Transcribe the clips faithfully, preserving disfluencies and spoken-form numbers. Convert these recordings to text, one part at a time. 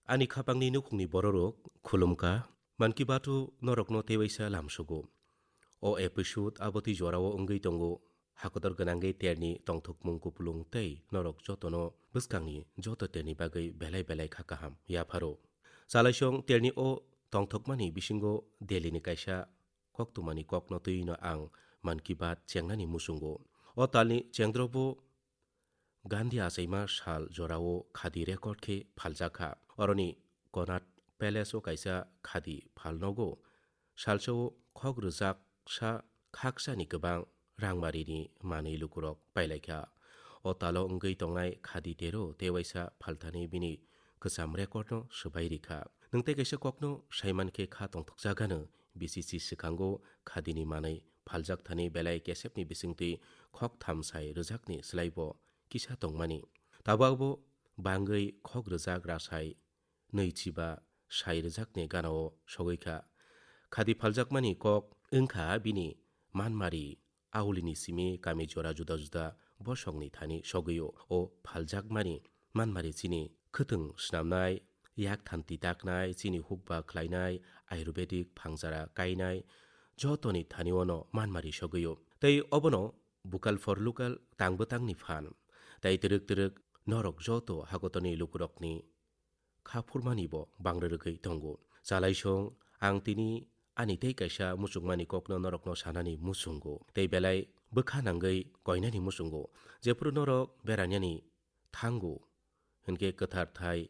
Ani khapangni nukhungni bororok khulumkha. Mann Ki Baat-o norokno tewaisa lamsugo. O episode abotwi jorao wngwi tongo. Hakotor gwnangwi terni tongthokmung kupulung tei norok jotono bwskangni joto terni bagwi belai belai kha kaham yapharo. Chalaisong terni o tongthokmani bisingo Delhini kaisa koktwmani kokno twi no ang Mann Ki Baat chengnani muchungo. O talni chengdrobo Gandhi achaima sal jorao khadi record khe phaljakha. Oroni Connaught Palace o kaisa khadi phalnogo. Salsao khok rwjak sa khaksani kwbang rangmarini manwi lukurok pailaikha. O talo wngwi tongnai khadi tero tewaisa phalthani bini kwcham record no swbai rikha. Nwng tei kaisa kokno saiman khe kha tongthokjagano B C C swkango khadini manwi phaljak thani belai kesepni bisingtwi khok tham sai rwjakni swlaibo kisa tongmani. Tabukbo bangwi khok rwjak rasai nwi chiba sai rwjakni ganao sogwi kha. Khadi phaljakmani kok wngkha bini manmari aulini simi kami jora juda juda bosongni thani sogwio. O phaljakmani manmari chini khwtwng snamnai, yak thanti taknai, chini hukba khlainai, ayurvedic phangjara kainai, jotoni thanio no manmari sogwio. Tei obono Vocal for Local tang bwtangni phan. Tei twrwk twrwk norok joto hakotorni lukurokni kha phurmani bo bangrwrwgwi tongo. Chalaisong, ang tini ani tei kaisa muchungmani kokno norokno sanani muchungo, tei belai bwkha nangwi koinani muchungo. Jephru norok berainani thango hwnkhe kwthar thai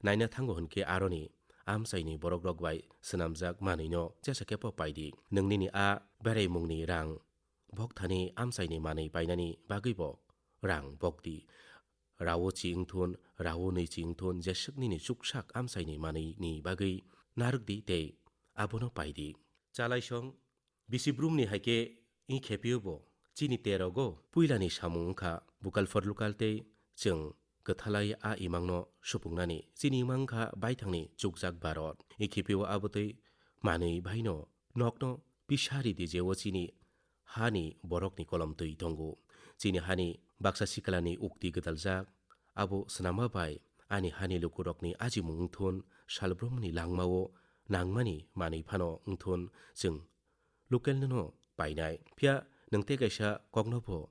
naina thango hwnkhe aroni amchaini borokrok bai swnamjak manwino jesa khe po paidi. Nwng nini a beraimungni rang bokthani amchaini manwi painani bagwibo rang bokdi. Rao chi wngthun, rao nwi chi wngthun, jeswk nini chuksak amchaini manwini bagwi narwkdi tei abono paidi. Chalaisong, bisi brumni hai khe wng khepio bo chini terogo puilani samung wngkha Vocal for Local tei chwng kwthalai a imangno supungnani. Chini imang wngkha baithangni chukjak Bharat. Wng khepio abotwi manwi baino nokno pisa ridi je o chini hani borokni kolom twi tongo. Chini hani baksa siklani ukti gwdaljak, abo swnama bai ani hani lukurokni ajimung wngthun, salbrumni langmao nangmani manwi phano wngthun chwng local no painai. Phiya nwng tei kaisa kokno bo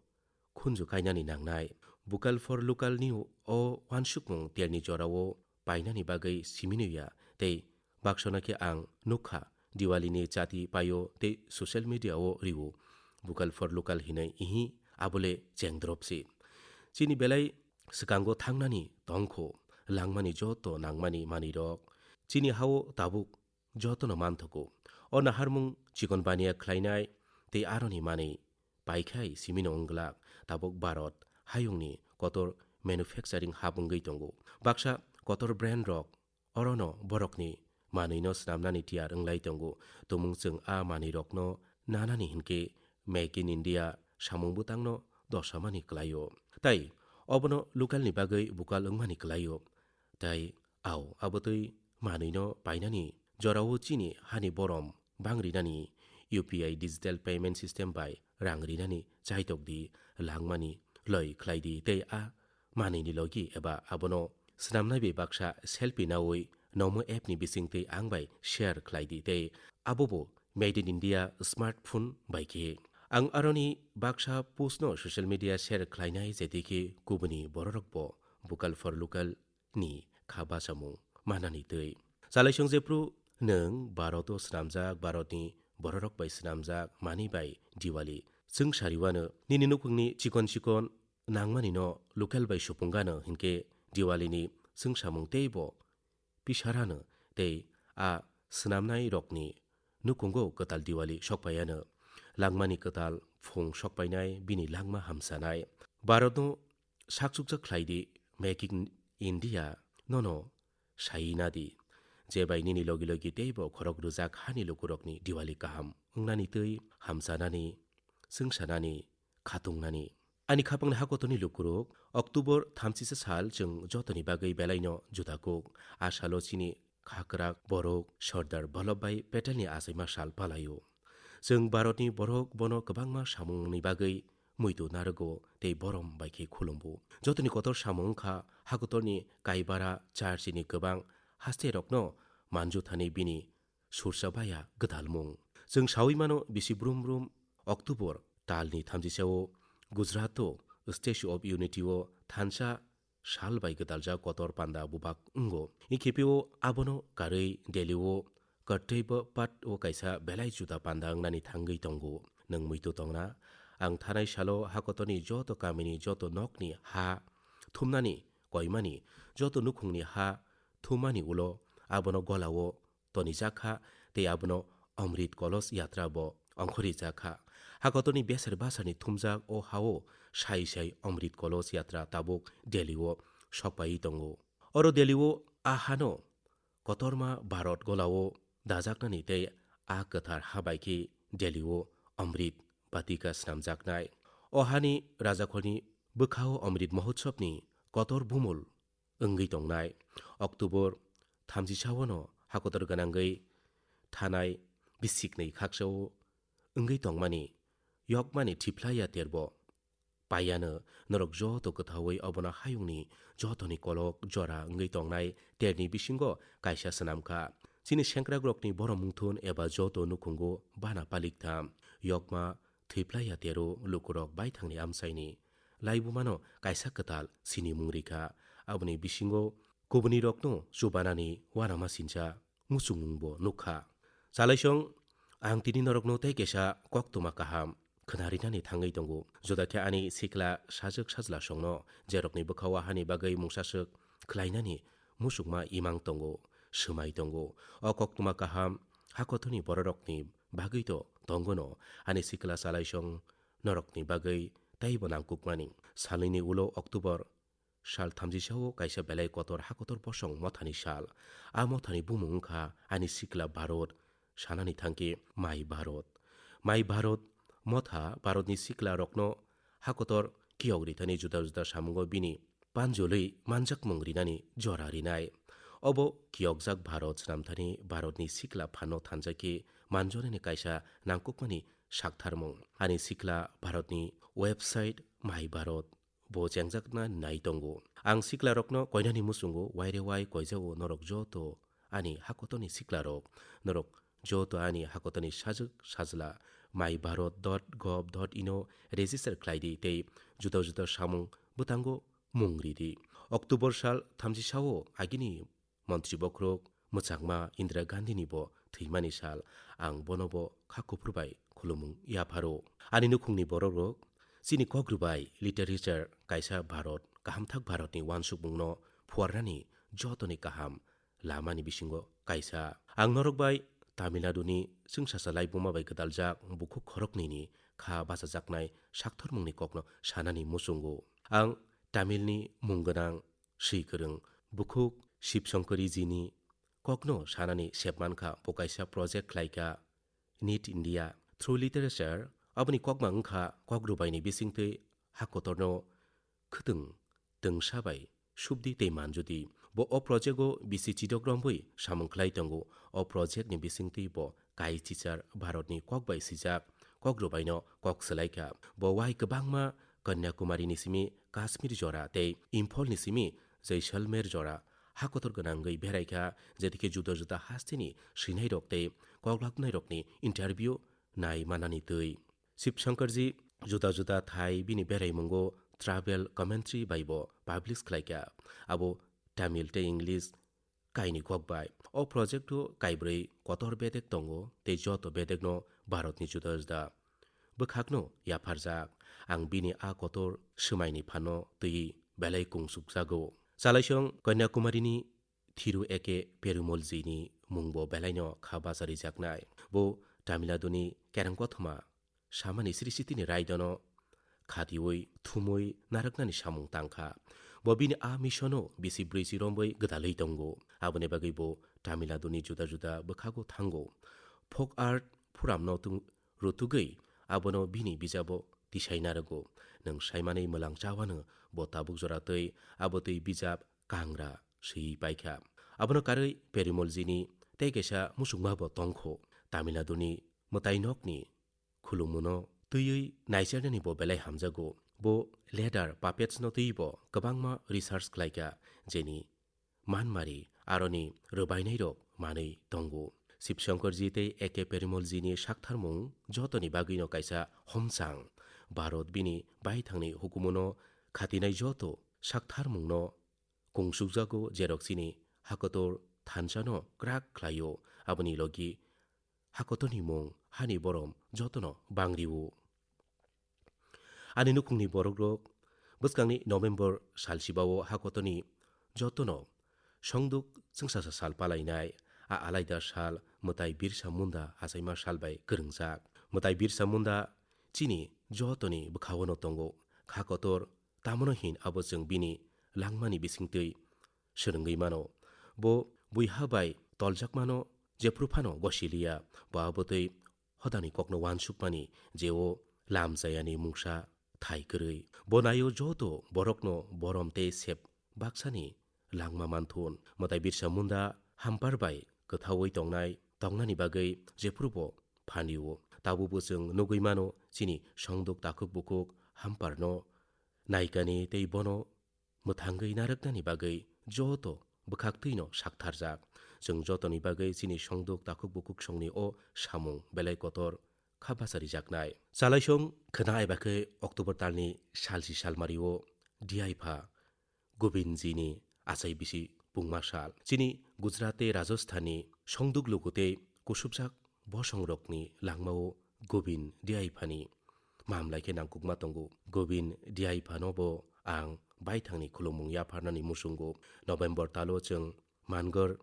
khunju kainani nangnai. Vocal for Local ni o uansukmung telni jorao painani bagwi simino ya tei baksa no khe ang nukha Diwali ni chati paio tei social media o rio. Vocal for Local hinwi ihi abole chengdrop se. Chini belai swkango thangnani tongkho langmani joto nangmani manwirok. Chini hao tabuk jotono manthogo. O naharmung chikon baniya khlainai tei aroni manwi paikhai simino wngglak. Tabuk Bharat hayungni kotor manufacturing hub wngwi tongo. Baksa kotor brand rok orono borokni manwino swnamnani tiyar wnglai tongo. Tumung chwng a manwirokno nanani hinkhe Make in India samung bwtangno dosamani kwlaio. Tai obono local ni bagwi bukal wngmani kwlaio. Tai ao abotwi manwino painani jorao chini hani borom bang rinani U P I digital payment system bai rang rinani chaitokdi langmani loi khlaidi tei a manwini logi eba abono swnamnai bai baksa selfie naui Nomo app ni bisingtwi ang bai share khlaidi tei abobo Made in India smartphone bai khe. Ang aroni baksa post no social media share khlainai je dikhe kubuni bororok bo Vocal for Local ni kha bachamung manani twi. Chalaisong jephru nwng Bharat o swnamjak, Bharat ni bororok bai swnamjak manwi bai Diwali. Chwng sariwano nini nukhungni chikon chikon nangmani no local bai supungano hinkhe Diwali ni chwngsamung teibo pisarano tei a swnamnai rokni nukhungo kwtal Diwali sokpaiano. Langmani kwtal phung sokpainai bini langma hamsanai. Bharatno sakchukjak khlaidi Make in India nono saiwi nadi. Je bai nini logi logi teibo khorok rwjak hani lukurokni Diwali kaham wngnani twi hamsanani, chwngsanani, khatungnani. Ani khapangni hakotorni lukurok, October thamchisa sal chwng jotoni bagwi belaino juda kuk. A salo chini khakrak borok Sardar Vallabhbhai Patelni achaima sal palaio. Chwng Bharatni borok bono kwbangma samungni bagwi muitu narwgo tei borom bai khe khulumbo. Jotoni kotor samung wngkha hakotorni kaibara charchini kwbang haste rokno manju thani bini sursa baya gwdalmung. Chwng sawi mano bisi brum brum October talni thamjisao Gujarat o Statue of Unity o thansa sal bai gwdaljak kotor panda bubak wngo. Hinkhe phio abono karwi Delhi o Karteiba Path o kaisa belai juda panda wngnani thangwi tongo. Nwng muitu tongna? Ang thanai salo hakotorni joto kamini joto nokni ha thumnani koimani, joto nukhungni ha thummani ulo abono golao tonijak kha tei abono Amrit Kolosh Yatra bo ongkhorjak kha. Hakotorni beser basarni thumjak o hao sai sai Amrit Kolosh Yatra tabuk Delhi o sokpaiwi tongo. Oro Delhi o a hano kotorma Bharat golao dajaknani tei a kwthar ha bai khe Delhi o Amrit Batika snamjaknai. O hani rajakhorni bwkhao Amrit Mahotsav ni kotor bumul wngwi tongnai. October thamjisao no hakotor gwnangwi thanai bisiknwi khaksao wngwi tongmani yokmani thiphlaiya terbo. Paiano norok joto kwthaui obono hayungni jotoni kolok jora wngwi tongnai terni bisingo kaisa swnam kha. Chini sengkrakrokni borok mungthun eba joto nukhungo bana palik tham. Yokma thwiplaiya tero lukurok baithangni amchaini laibumano kaisa kwtal sinimung rikha. Aboni bisingo kubunirokno chubanani uanama sincha muchungmungbo nukha. Chalaisong, ang tini norokno tei kaisa koktwma kaham khwnarinani thangwi tongo. Juda khe ani sikla sajwk sajlasongno, jerokni bwkhao ahani bagwi mungsaswk khlainani muchungma imang tongo, swmai tongo. O koktwma kaham hakotorni bororokni bagwi to tongono, ani sikla chalaisong norokni bagwi teibo nangkukmani. Salnwini ulo October sal thamjisao kaisa belai kotor hakotor bosong mothani sal. A mothani bumung wngkha ani sikla Bharot, sanani thangkhe Mai Bharot. Mai Bharot motha Bharotni siklarokno hakotor kiyok rithani juda juda samungo bini panjolwi manjakmung rinani jora rinai. Obo kiyokjak Bharot swnamthani Bharotni sikla phano thanjakhe manjorani kaisa nangkukmani saktharmung. Ani sikla Bharotni website Mai Bharot bo chengjakna nai tongo. Ang siklarokno koinani muchungo waire wai koijao norok joto ani hakotorni siklarok. Norok joto ani hakotorni sajwk sajla mai bharot dot gov dot in o register khlai di tei juda juda samung bwtango mung ri di. October sal thamjisao agini Montri bokhorok mwchangma Indira Gandhini bo thwimani sal, ang bono bo kha kuphur bai khulumung yapharo. Ani nukhungni bororok, chini kok rwbai literature kaisa Bharot, kahamthak Bharotni uansukmungno phuarnani jotoni kaham lamani bisingo kaisa. Ang norok bai Tamil Naduni chwngsacha laibuma bai gwdaljak bukhuk khoroknwini kha bachajaknai sakthormungni kokno sanani muchungo. Ang Tamilni mung gwnang swi kwrwng bukhuk Shiv Shankari jini kokno sanani sep mankha, bo kaisa project khlaikha Knit India through literature. Aboni kokma wngkha kok rwbaini bisingtwi hakotorno khwtwng twngsa bai subdi tei manjudi. Bo o project o bisi chidok romwi samung khlai tongo. O project ni bisingtwi bo kai chichar Bharatni kok bai swijak kok rwbaino kok swlaikha. Bo wai kwbangma Kanyakumari ni simi Kashmir jora tei Imphal ni simi Jaisalmer jora hakotor gwnangwi beraikha, jetikhe juda juda hasteni swinairok tei koklaknairokni interview nai manani twi. Shiv Shankarji juda juda thai bini beraimungo travel commentary bai bo publish khlaikha. Abo Tamil tei English kaini kok bai. O project o kaibrwi kotor bedek tongo tei joto bedekno Bharatni juda juda bwkhakno yapharjak. Ang bini a kotor swmaini phano twi belai kungsukjago. Chalaisong Kanyakumarini Thiru A K Perumal jini mungbo belaino kha bacharijaknai. Bo Tamil Naduni kereng kothoma samani sri sitini raidano khatiui thumui narwknani samung tangkha. Bo bini a missiono bisi brwichi romwi gwdalwi tongo. Aboni bagwi bo Tamil Naduni juda juda bwkhago thango. Folk art phuramno tung-, rutugwi abono bini bijabo tisai narwgo. Nwng saimanwi mwlang chawano bo tabuk jora twi abo twi bijap kangra swiwi paikha. Abono karwi Perumal jini tei kaisa muchungmabo tongkho. Tamil Naduni mwtai nokni khulumungno twiwi naicharnani bo belai hamjago. Bo leather puppets no twiwi bo kwbangma research khlaikha, jeni manmari aroni rwbainairok manwi tongo. Shiv Shankarji tei A K Perumalji ni saktharmung jotoni bagwino kaisa homchang. Bharat bini baithangni hukumuno khatinai joto saktharmungno kungsukjago, jerok chini hakotor thansano kwrak khlaio, aboni logi hakotorni mung hani borom jotono bangrio. Ani nukhungni borokrok bwskangni November salsibao hakotorni jotono songduk chwngsasa sal palainai. A alaida sal mwtai Birsa Munda achaima sal bai kwrwngjak. Mwtai Birsa Munda chini jotoni bwkhaono tongo. Kha kotor tamono hin abo chwng bini langmani bisingtwi swrwngwi mano. Bo buiha bai toljakmano jephru phano gosiliya. Bo abotwi hodani kokno uansukmani je o lamjayani mungsa thai kwrwi. Bo naio joto borokno borom tei sep baksani langma manthun. Mwtai Birsa Munda hampar bai kwthaui tongnai, tongnani bagwi jephrubo phanio. Tabukbo chwng nugwi mano chini songduk takhuk bukhuk hamparno naikani tei bono mwthangwi narwknani bagwi joto bwkhaktwino saktharjak. Chwng jotoni bagwi chini songduk takhuk bukhuk songni o samung belai kotor kha bacharijaknai. Chalaisong khwna eba khe October talni salsi salmario D I pha Gobindjini achai bisi pungma sal. Chini Gujarat tei Rajasthanni songduk luku tei kusubjak bosongrokni langmao Gobind D I phani mamlai khe nangkukma tongo. Gobind D I phano bo ang baithangni khulumung yapharnani muchungo. November talo chwng Mangor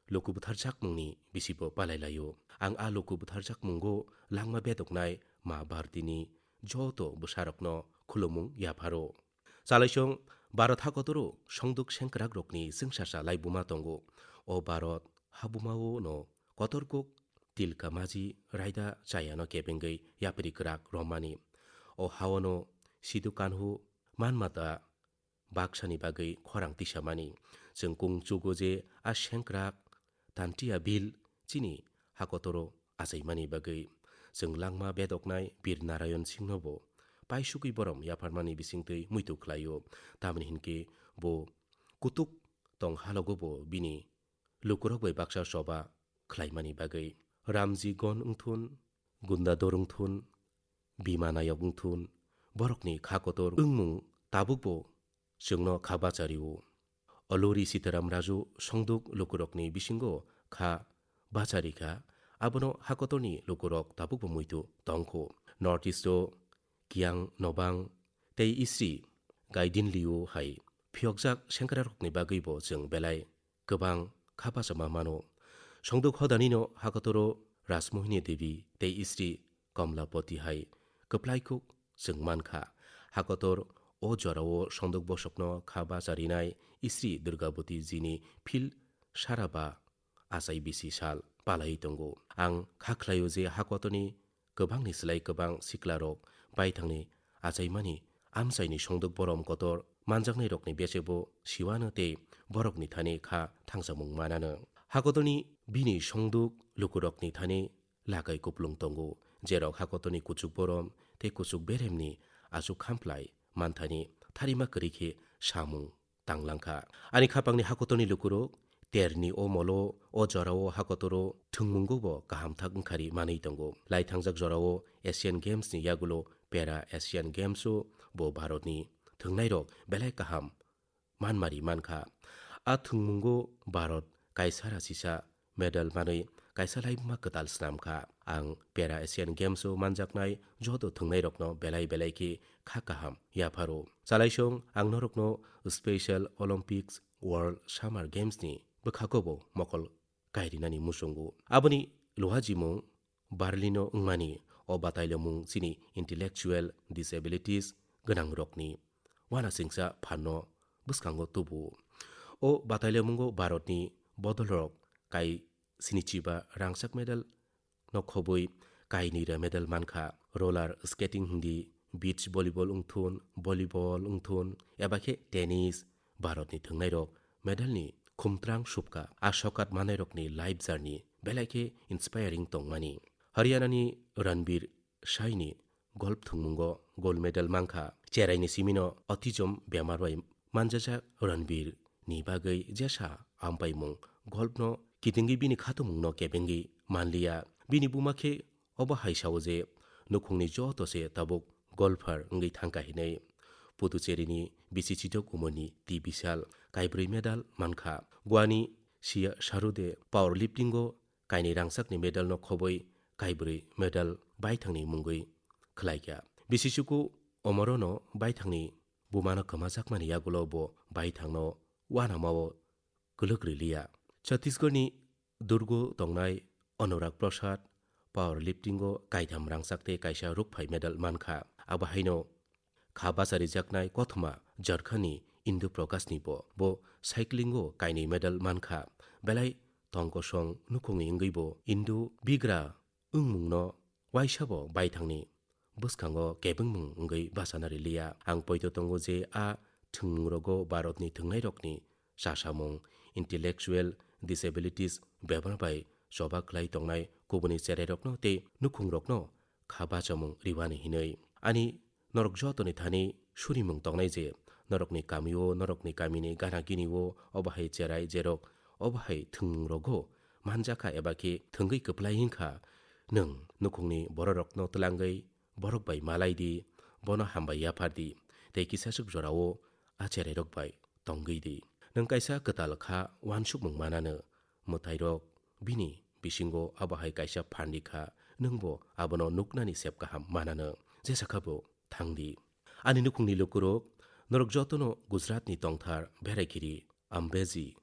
luku butharjakmungni bisibo palai laio. Ang a luku butharjakmungo langma bedoknai Ma Bhartini joto bwsarokno khulumung yapharo. Chalaisong Bharat hakotoro songduk sengkrakrokni chwngsasa laibuma tongo. O Bharat habumao no kotor kuk Tilka Maji raida chayano kebengwi yapri kwrak romani. O haono Sidhu Kanhu manmata baksani bagwi khorang tisamani. Chwng kung chugo je a sengkrak Tantia Bill chini hakotoro achaimani bagwi. Chwng langma bedoknai Bir Narayan Singhno bo paisugwi borom yapharmani bisingtwi muitu khlaio. Tamoni hinkhe bo kutuk tong halogo bo bini lukurok bai baksa choba khlaimani bagwi. Ramji Gon wngthun, Gunda Dor wngthun, Bima Nayok wngthun, borokni kha kotor wngmung tabukbo chwngno kha bachario. Olori Sitaram Raju songduk lukurokni bisingo kha bachari kha, abono hakotorni lukurok tabukbo muitu tongkho. North East o Kiang Nobang tei Isri Gaidin Liu hai phiyokjak sengkrarokni bagwibo chwng belai kwbang kha bachama mano. Songduk hodanino hakotoro Rajmohini Devi tei Isri Komlapoti hai kwplai kuk chwng mankha. Hakotor o jorao songduk bosokno kha bacharinai Isri Durgaboti jini phil saraba achai bisi sal palaiwi tongo. Ang kha khlaio je hakotorni kwbangni slai kwbang siklarok baithangni achaimani amchaini songduk borom kotor manjaknairokni besebo siwano tei borokni thani kha thangsamung manano. Hakotorni bini songduk lukurokni thani lakai kuplung tongo, jerok hakotorni kuchuk borom tei kuchuk beremni achuk khamplai manthani tharima kwrwi khe samung tanglangkha. Ani khapangni hakotorni lukurok terni o molo o jorao hakotoro thwngmungo bo kaham thak wngkhari manwi tongo. Lai thangjak jorao Asian Games ni yagulo Para Asian Games o bo Bharatni thwngnairok belai kaham manmari mankha. A thwngmungo Bharat kaisa rasisa medal manwi kaisa laibuma kwtal snamkha. Ang Para Asian Games o manjaknai joto thwngnairokno belai belai khe kha kaham yapharo. Chalaisong ang norokno Special Olympics World Summer Games ni bwkhago bo mokol kairinani muchungo. Aboni luhajimung Berlin o wngmani o batailamung chini intellectual disabilities gwnangrokni uanasingcha phanno bwskango tubu. O batailamungo Bharatni bodolrok kai sinichiba rangchak medal no khobwi kainwira medal mankha. Roller skating hindi, beach volleyball wngthun, volleyball wngthun, eba khe tennis, Bharatni thwngnairok medalni khumtrang supka. A sokat manairokni life journey belai khe inspiring tongmani. Haryanani Ranbir Saini golf thwngmungo gold medal mankha. Cheraini simino autism bemar bai manjajak Ranbir ni bagwi jesa ampaimung golfno kitingwi bini khatumungno kebengwi manliya. Bini buma khe obo hai sao je nukhungni joto se tabuk golfer wngwi thangkha hinwi. Puducherry ni bisi chithok umorni T Bisal kaibrwi medal mankha. Goa ni Siya Sarude powerlifting o kainwi rangchakni medal no khobwi kaibrwi medal baithangni mungwi khlaikha. Bisi chuku omorono baithangni bumano kwmajakmani yagulo bo baithangno uanamao kwlwk riliya. Chhattisgarhni Durgo tongnai Anurag Prasad powerlifting o kaitham rangchak tei kaisa rukphai medal mankha. Abo haino kha bacharijaknai kothoma Jharkhandni Indu Prakashni bo. Bo cycling o kainwi medal mankha. Belai tongkosong nukhungni wngwi bo Indu bigra wngmungno waisa bo baithangni bwskango kebengmung wngwi bachana riliya. Ang poito tongo je a thwngmungrogo Bharatni thwngnairokni chasamung, intellectual disabilities bebak bai choba klai tongnai kubuni cherairokno tei nukhungrokno kha bachamung riwani hinwi. Ani norok jotoni thani surimung tongnai je norokni kamio, norokni kamini gana gini o obo hai cherai jerok obo hai thwngmungrogo manjakha eba khe thwngwi kwplai wngkha, nwng nukhungni bororokno twlangwi borok bai malai di, bono hambai yaphar di, tei kisaswk jorao a cherairok bai tongwi di. Nwng kaisa kwtal kha uansukmung manano, mwtairok bini bisingo abo hai kaisa phan rikha, nwngbo abono nuknani sep kaham manano, jesa kha bo thang di. Ani nukhungni lukurok, norok jotono Gujaratni tongthar Beraikiri Ambeji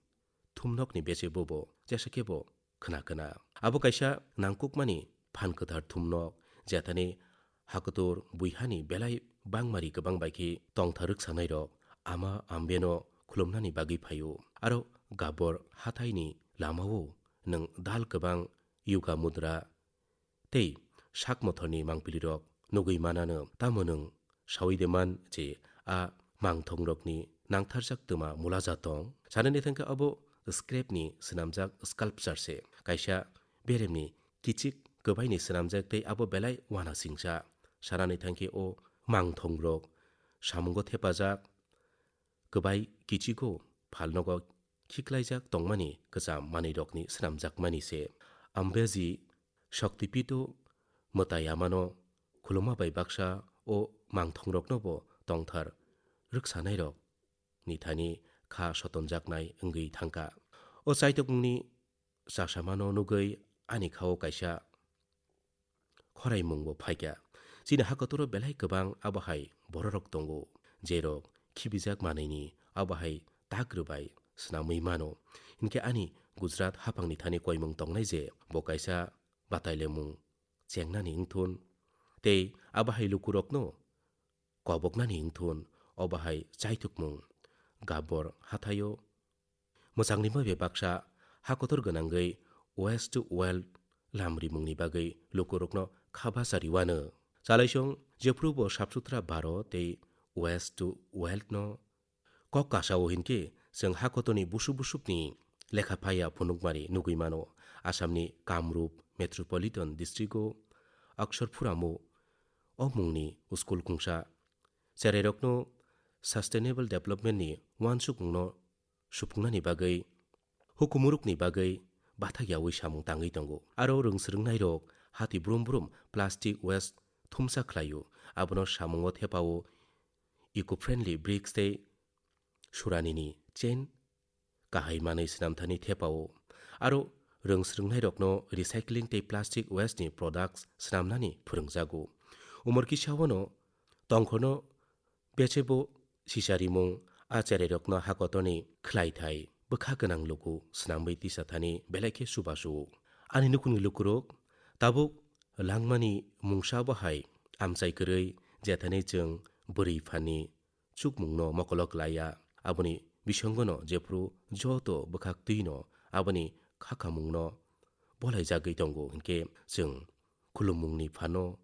thumnokni bese bobo jesa khe bo khna khna. Abo kaisa nangkukmani phan kwthar thumnok, jethani hakutur buihani belai bangmari kwbang bai khe tongthar rwksanairok ama Ambeno khulumnani bagwi phaio. Aro Gabor hathaini lamao nwng dal kwbang yoga mudra tei sak mothorni mangpilirok nugwi manano, tamo nwng saui de man je a mangthongrokni nangtharjak twma mulaja tong? Sanani thangkhe abo scrapni swnamjak sculpture se, kaisa beremni kichik kwbaini swnamjak tei abo belai uanasingcha. Sanani thangkhe o mangthongrok samungo thepajak, kwbai kichigo phalnogo khiklaijak tongmani kwcham manwirokni swnamjakmani se. Ambeji Shaktipeto mwtai amano khuluma bai baksa o mangthongrokno bo tongthar rwksanairokni thani kha sotonjaknai wngwi thangkha. O chaitokmungni chasamano nugwi ani khao kaisa khoraimungbo phaikha. Chini hakotoro belai kwbang abo hai bororok tongo, jerok khibijak manwini abo hai tak rwbai swnamwi mano. Hinkhe ani Gujarat haphangni thani koimung tongnai je bo kaisa batailemung chengnani wngthun tei abo hai lukurokno koboknani wngthun, obo hai chaithokmung Gabor hathaio mwchangni bai baksa hakotor gwnangwi waste to wealth lam rimungni bagwi lukurokno kha bacha riwano. Chalaisong jephru bo sap sutra baro tei waste to wealth no kok kasao hinkhe chwng hakotorni busuk busukni lekha phaiya phunukmari nugwi mano. Asamni Kamrup Metropolitan District o Aksarphuram o o mungni school kungsa cherairokno sustainable development ni uansukmungno supungnani bagwi hukumurukni bagwi bathakyaui samung tangwi tongo. Aro rwngsrwngnairok hati brum brum plastic waste thumsa khlaio, abono samungo thepao eco-friendly bricks tei suranini chain kahai manwi swnamthani thepao. Aro rwngsrwngnairokno recycling tei plastic waste ni products swnamnani phwrwngjago. Umor kisaono tongkhorno bechebo sicharimung a cherairokno hakotorni khlaithai bwkha gwnang luku swnamwi tisathani belai khe chubachu. Ani nukhungni lukurok tabuk langmani mungsa bo hai amchai kwrwi jethani chwng bwrwi phani chukmungno mokolo klaiya. Aboni bisongono jephru joto bwkhak twino aboni khakamungno bolaijagwi tongo hinkhe chwng khulummungni phano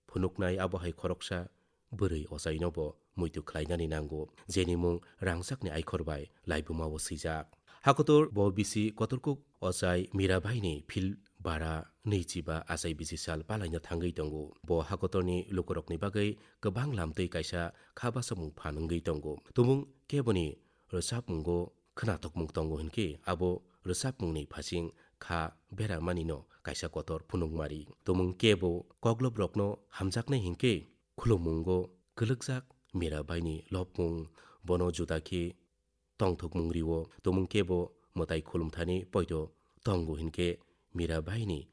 phunuknai abo hai khoroksa bwrwi ochaino bo muitu khlainani nango, jeni mung rangchakni aikhor bai laibumao swijak. Hakotor bo bisi kotorkuk ochai Mirabaini phil bara nwichiba achai bisi sal palaina thangwi tongo. Bo hakotorni lukurokni bagwi kwbang lamtwi kaisa kha basamung phan wngwi tongo. Tumung keboni rwchapmungo khwnatokmung tongo hinkhe abo rwchapmungni phasing kha beramanino kaisa kotor phunukmari. Tumung kebo kokloprokno hamjaknai hinkhe khulummungo kwlwkjak Mirabaini lobmung, bono juda khe tongthokmung rio. Tumung kebo mwtai khulumthani poito tongo hinkhe Mirabaini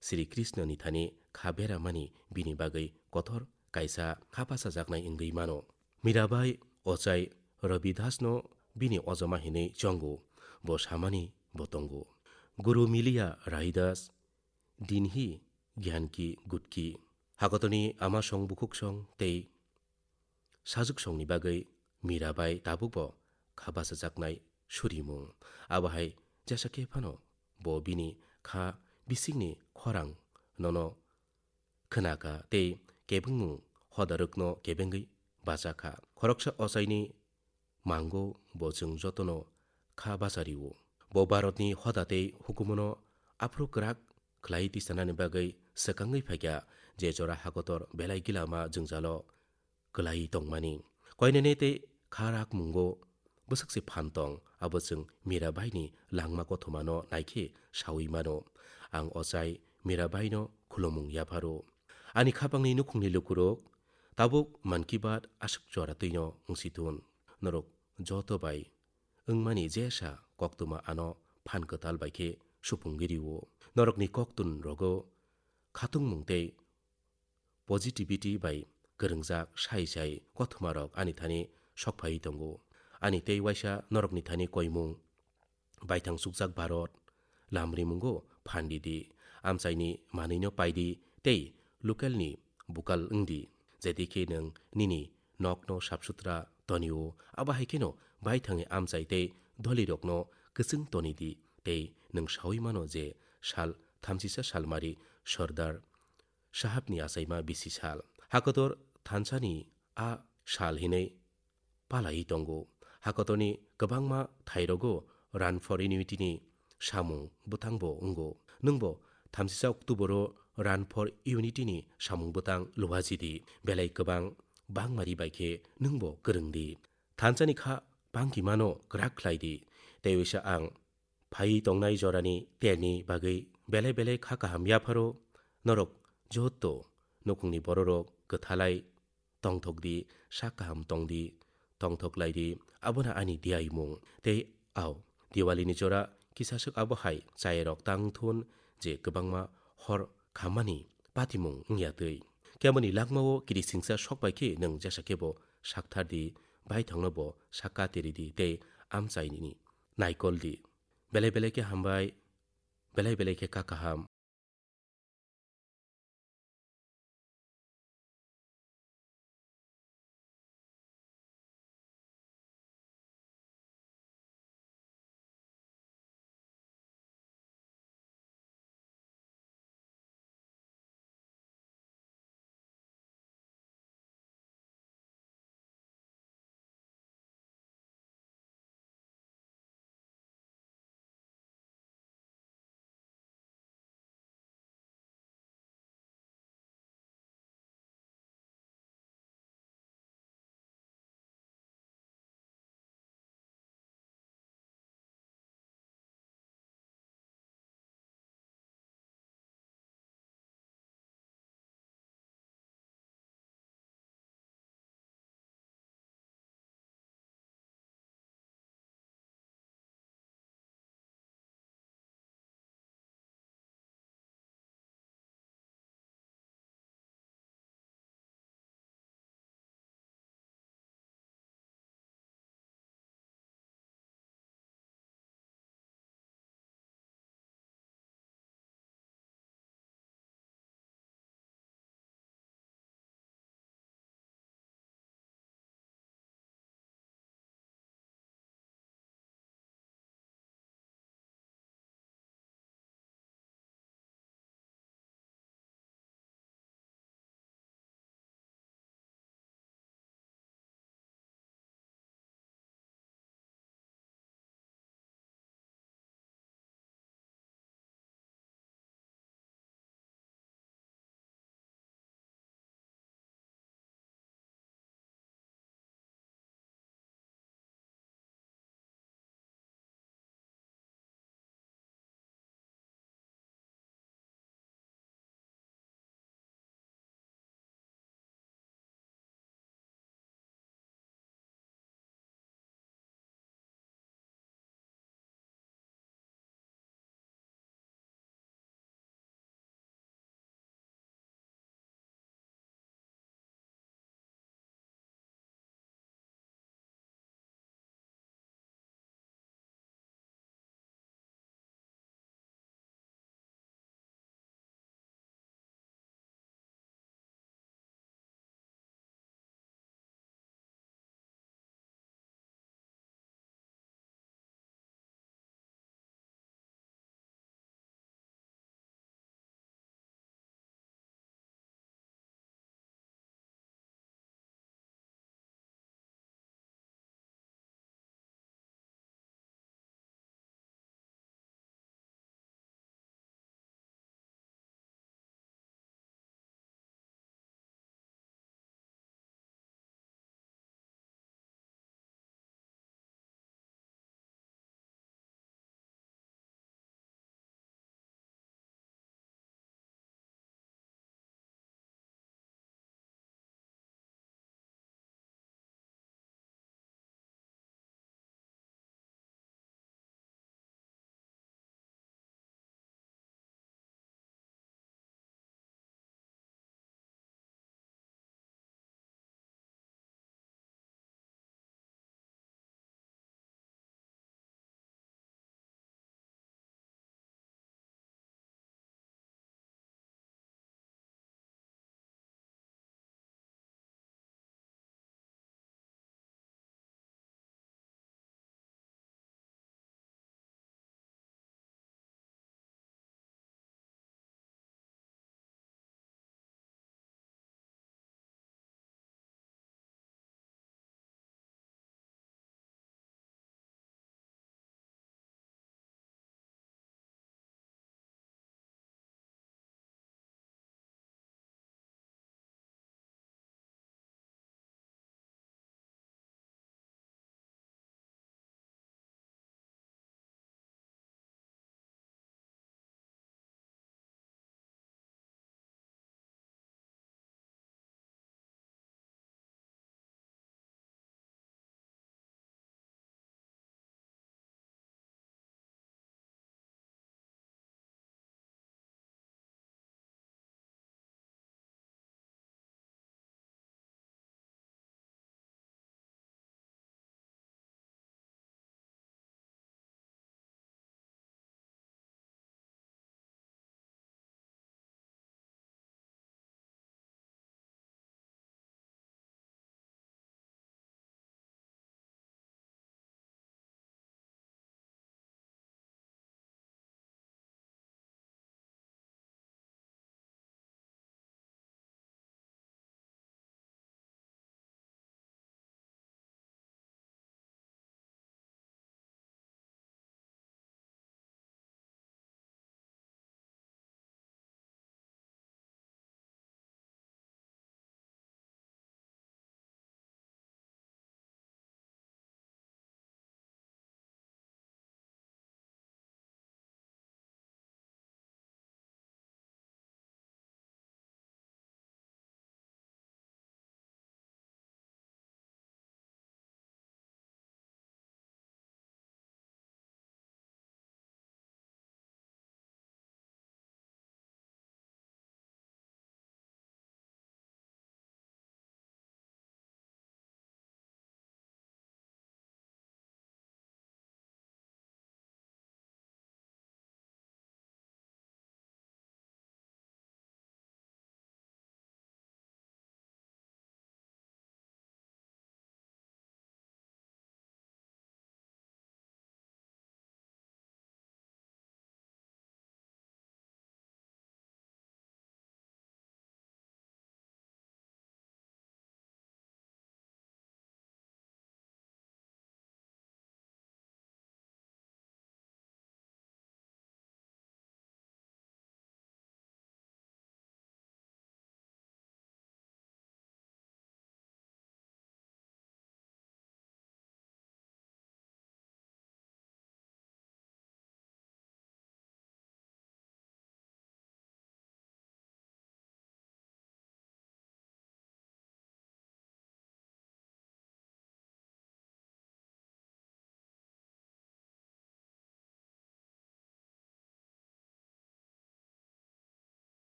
Sri Krishnoni thani kha beramani bini bagwi kothor kaisa kha bachajaknai wngwi mano. Mirabai ochai Rabi Dasno bini ojoma hinwi chongo, bo samani bo tongo. Guru miliya Raidas, din hi gyan ki gut ki. Hakotorni ama song bukhuk song tei sajwk songni bagwi Mirabai tabukbo kha bachajaknai surimung. Abo hai jesa khe phano bo bini kha bisingni khorang nono khwnakha tei kebengmung hodarwkno kebengwi bachakha. Khoroksa ochaini mango bo chwng jotono kha bachario. Bo Bharatni hoda tei hukumono aphuru kwrak khlai tisanani bagwi swkangwi phaikha, je jora hakotor belai gilama jwngjalo kwlai tongmani. Koinene tei kha rakmungo bwswk se phan tong, abo chwng Mirabaini langma kothomano naikhe saui mano. Ang ochai Mirabaino khulumung yapharo. Ani khapangni nukhungni lukurok, tabuk Mann Ki Baat aswk jora twino wngsi thun. Norok joto bai wngmani jesa koktwma ano phan kwtal bai khe supungwi rio. Norokni koktun rogo khatungmung tei positivity bai kwrwngjak sai sai kothoma rok ani thani sok phaiwi tongo. Ani tei waisa norokni thani koimung baithang chukjak Bharat lamrimungo phan ridi, amchaini manwino paidi tei local ni bukal wngdi. Jedi khe nwng nini nokno sap sutra tonio, abo hai kheno baithangni amchai tei dolirokno kwchwng tonidi tei nwng saui mano je sal thamchisa salmari Sardar Sahabni achaima bisi sal. Hakotor thansani a sal hinwi palaiwi tongo. Hakotorni kwbangma thairogo Run for Unity ni samung bwtangbo wngo. Nwngbo thamsisa October o Run for Unity ni samung bwtang luajidi. Belai kwbang bangmari bai khe nwngbo kwrwngdi. Thansani kha bangkimano kwrak khlaidi. Tei waisa ang phaiwi tongnai jorani terni bagwi belai belai kha kaham yapharo norok joto nukhungni bororok kwthalai tongthokdi, sak kaham tongdi, tongthok laidi, abono ani diyaimung. Tei ao, Diwalini jora kisaswk abo hai chayarok tang thun je kwbangma hor khammani patimung wngya twi. Kemoni langmao kirisingsa sok bai khe nwng jesa khebo sakthardi, baithangno bo sakka teridi tei amchaini naikoldi. Belai belai khe hambai, belai belai khe kha kaham.